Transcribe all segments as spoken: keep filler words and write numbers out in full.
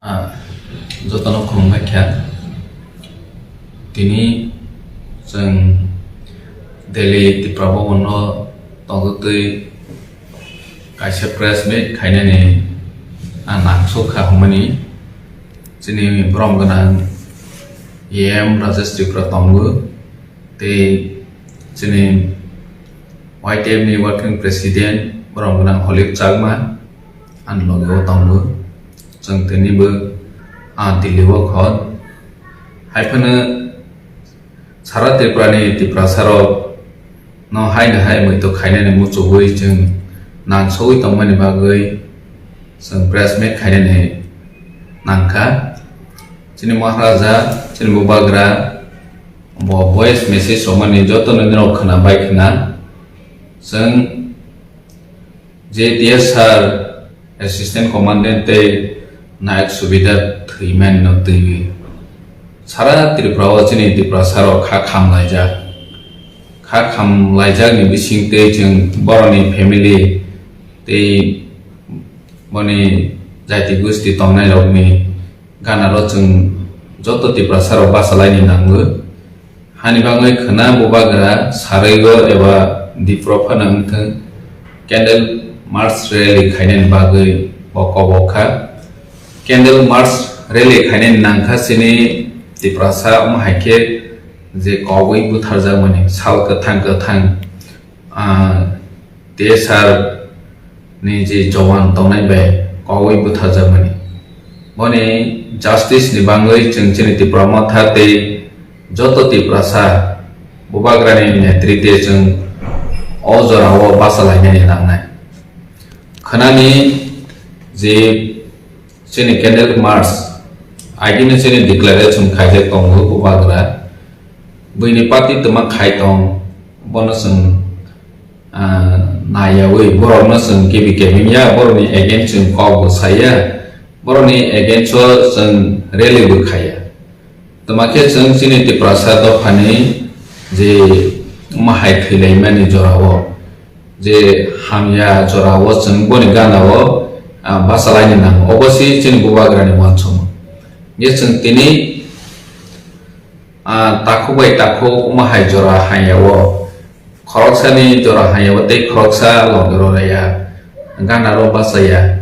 Ah, jotono khulumbai kha. Tini chwng Delhi Tipra Bhavan o tongtwi kaisa press meet khainani ang nangsuk kha hwnmani. Chini borom gwnang E M Rajesh Tripura tongo, tei chini Y T F ni working president borom gwnang Holip Chakma ani loge o tongo. Chwng tini bo, ah, Delhi o khon. Hai phano sara Tripura ni Tiprasa rok no hai no hai muitu khainani muchugwi chwng nangsogwi tongmani bagwi chwng press meet khainani nangkha. Chini Maharaja, chini Bubagra bo voice message romani joto nini rok khwna bai khwna. Chwng J T S sir, Assistant Commandant tei Nayok Subedar thwimani no twiwi sara Tripura o chini Tiprasa rok kha khamlaijak. Kha khamlaijakni bising tei chwng borokni family tei boni jati gosti tongnai rokni gana ro chwng joto Tiprasa rok bachalaini nango. Hani bagwi khwna Bubagra sarwi o eba Dipro phano wngthwng candle march rally khainani bagwi bo kobok kha. Candle march rally khainani nangkha chini Tiprasa omo hai khe je kobwi butharjakmani sal kwthang kwthang, ah, T S R ni je jowan tongnai bai kogwi butharjakmani. Boni justice ni bangwi chwng chini Tipra Motha tei joto Tiprasa Bubagrani netritwe chwng o jorao bachalainani nangnai. Khwnani je chini candle march, agini chini declaration khaijak tongo Bubagra. Buini party twma khai tong, bono chwng, ah, naiyawi, borokno chwng kibi kebeng ya, borokni against chwng kok bo saya, borokni against o chwng rally bo khaya. Twma khe chwng chini Tiprasa dophani je mahai thwilaimani jorao, je hamya jorao chwng boni ganao, ah, bachalaini nango. Obo se chini Bubagrani uansukmung. Je chwng tini, ah, takhuk bai takhuk omo hai jora hamya o, khoroksani jora hamya o tei khoroksa loge rw ya, ganaro bachaya.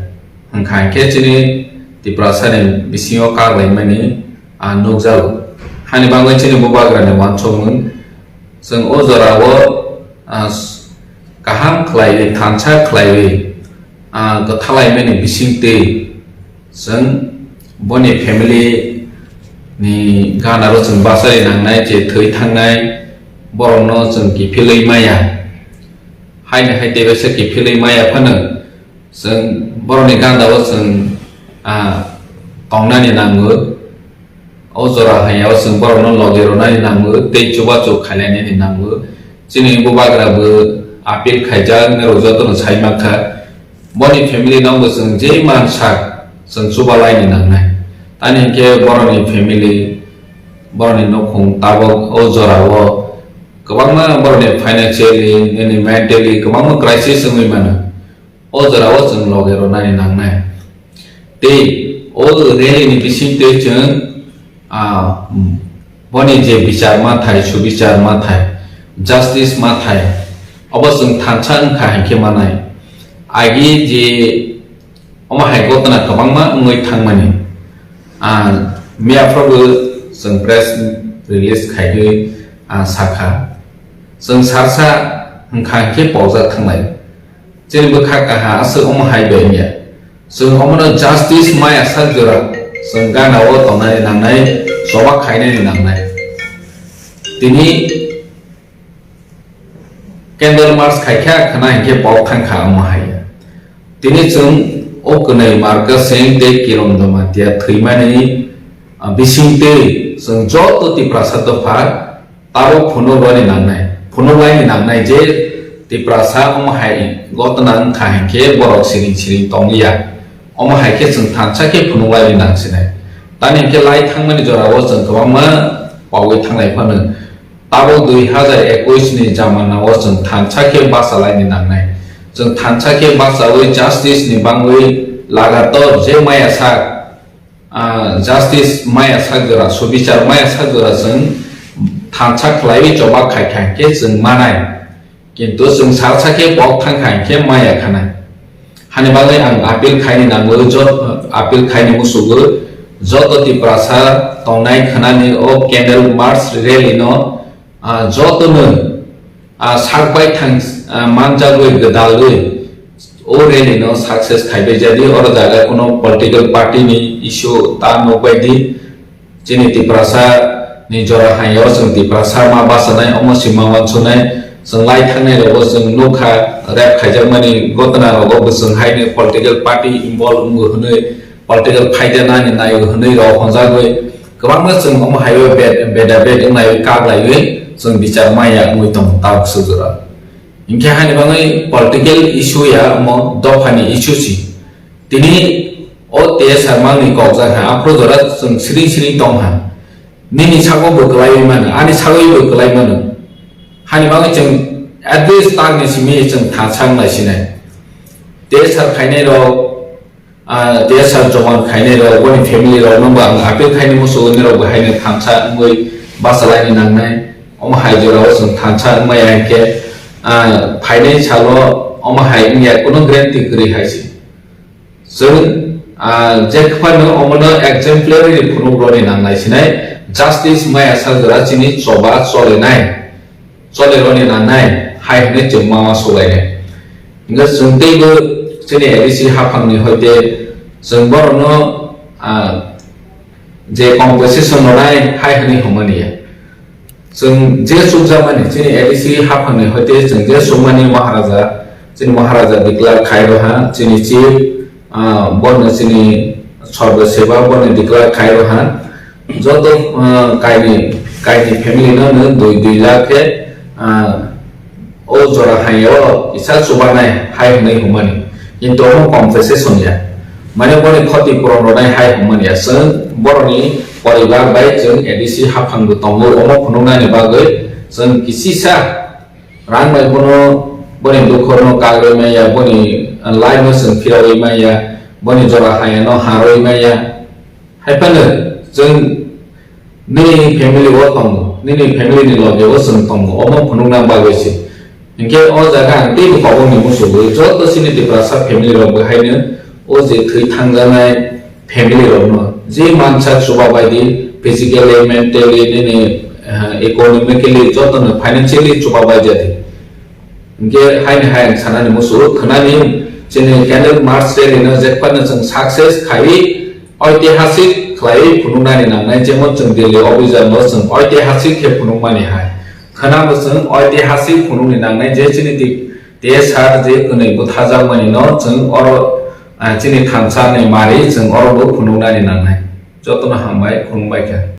Hwnkha hwnkhe chini Tiprasani bisingo kak laimani, ah, nukjago. Hani bagwi chini Bubagrani uansukmung. Chwng o jorao, ah, s-, kaham khlaiwi, thansa khlaiwi, ah, kwthalaimani bisingtwi chwng boni family ni ganaro chwng bachai nangnai, je thwi thangnai borokno chwng kiphilwi maya. Haini hai tebaisa kiphilwi maya phano chwng borokni gandao chwng, ah, tongnani nango. O jora hai o chwng borokno logi rwnani nango tei chubachu khainani nango. Chini Bubagra bo appeal khaijak, norok jotono sai mankha. Boni family no bo chwng je mansak chwng chubalaini nangnai. Tani hinkhe borokni family, borokni nukhung tabok o jorao kwbangma borokni financially, nini mentally kwbangma crisis wngwi mano. O jorao chwng loge rwnani nangnai. Tei o rally ni bisingtwi chwng, ah, boni je bichar mathai, subichar mathai, justice mathai, obo chwng thansa wngkha hinkhe manai. Agi je omo hai gotna kwbangma wngwi thangmani. Ah, miyaphrogo chwng press release khaiwi, ah, sakha, chwng sarsa wngkha hinkhe pokjak thanglai. Chini bwkha kaha aswk omo hai bai wngya. Chwng omono justice maya sak jora chwng gana o tongnani nangnai, choba khainani nangnai. Tini candle march khaikha khwna hinkhe pok thangkha omo hai. Tini chwng o kwnwi Marka Singh tei Kiron Jamatia thwimani, ah, bisingtwi chwng joto Tiprasa dopha tabok phunuk rwni nangnai, phunuk laini nangnai je Tiprasa omo hai gotna wngkha hinkhe borok siring siring tongliya. Omo hai khe chwng thansa khe phunuk laini nangsinai. Tani hinkhe lai thangmani jorao chwng kwbangma pawi thanglai phano. Tabok dui hazar ekush ni jamanao chwng thansa khe bachalaini nangnai. Chwng thansa khe bachawi justice ni bangwi lagator je maya sak ah, justice maya sak jora, subichar maya sak jora chwng thansa khlaiwi choba khai kha hwnkhe chwng manai. Kintu chwng salsa khe bok thang kha hwnkhe maya khanai. Hani bagwi ang appeal khaini nango, jot-, appeal khaini musugo joto Tiprasa tongnai khwnani o candle march rally no, ah, jotono, ah, sak bai thang, ah, manjagwi gwdalwi o rally no success khaibai jadi, oro jaga kuno political party ni issue ta nukbai di. Chini Tiprasa ni jora hai o chwng Tiprasa ma bachanai, omo si ma wansuknai, chwng lai thangnai rogo chwng nukha, rape khaijakmani gotna rogo bwswng hai ni political party involve wngo hwnwi, political phaida nani naio hwnwi rok honjagwi kwbangma chwng omo hai o bed, beda bed wngnai kaglaiwi chwng bichar maya wngwi tongo tabuk sujura. Hinkhe hani bagwi political issue ya omo dophani issue si. Tini o T S R mangni kok jak ha, aphuru jora chwng siring siring tong ha. Nini sago bo kwlaiwi mano, ani sago bo kwlai mano. Hani bagwi chwng at least tangni simi chwng thansa wnglai sinai. T S R khainai rok, ah, T S R joman khainai rok, boni family rok no bo ang appeal khaini musugo nirok bo haino thansa wngwi bachalaini nangnai. Omo hai jorao chwng thansa wngmaya hinkhe, ah, phainai salo omo hai wngya, kuno guarantee kwrwi hai se. Chwng, ah, je phano omono exemplary ni phunuk rwni nangnai sinai, justice maya sak jora chini choba cholenai, choleroni nangnai hai hwnwi chwng mama sulainai. Hwnkhe chwng teibo chini A D C haphangni hoite chwng borokno, ah, je compensation rwnai hai hwnwi hwnmani ya. Chwng je chukjakmani, chini A D C haphangni hoite chwng je chukmani Maharaja, chini Maharaja declare khai rw ha, chini chief, ah, bono chini Sarva Seva bono declare khai rw ha. Joto, ah, kaini, kaini family no no dui, dui lakh khe, ah, o jora hai o kisa chubanai hai hwnwi hwnmani. Kintu omo compensation ya. Mane boni khoti puron rwnai hai hwnmani ya. Chwng boroni poribar bai chwng A D C haphang bo tongo, omo phunuknani bagwi chwng kisisa rang bai bono, boni dukhono kagwi maya, boni life no chwng phirawi maya, boni jora hayano harwi maya. Hai phano chwng nini family o tongo, nini family ni loge o chwng tongo, omo phunukna bagwi se. Hinkhe o jaga ang teibo kobokni musugo, joto chini Tiprasa family rok bo haino o je thwi thangjaknai family rokno je mansa chuba bai di, physically, mentally, nini, eh, economically, jotono financially chuba bai jadi. Hinkhe haini hai ang sanani musugo, khwnani chini candle march rally no je phano chwng success khaiwi oitihasik khlaiwi phunuknani nangnai, jemon chwng Delhi obhijan no chwng oitihasik khe phunukmani hai. Khwnabo chwng oitihasik phunukni nangnai je chini ti-, T S R je kwnwi butharjakmani no chwng oro, ah, chini thansa ni mari chwng oro bo phunuknani nangnai. Jotono hambai, khulumbai kha.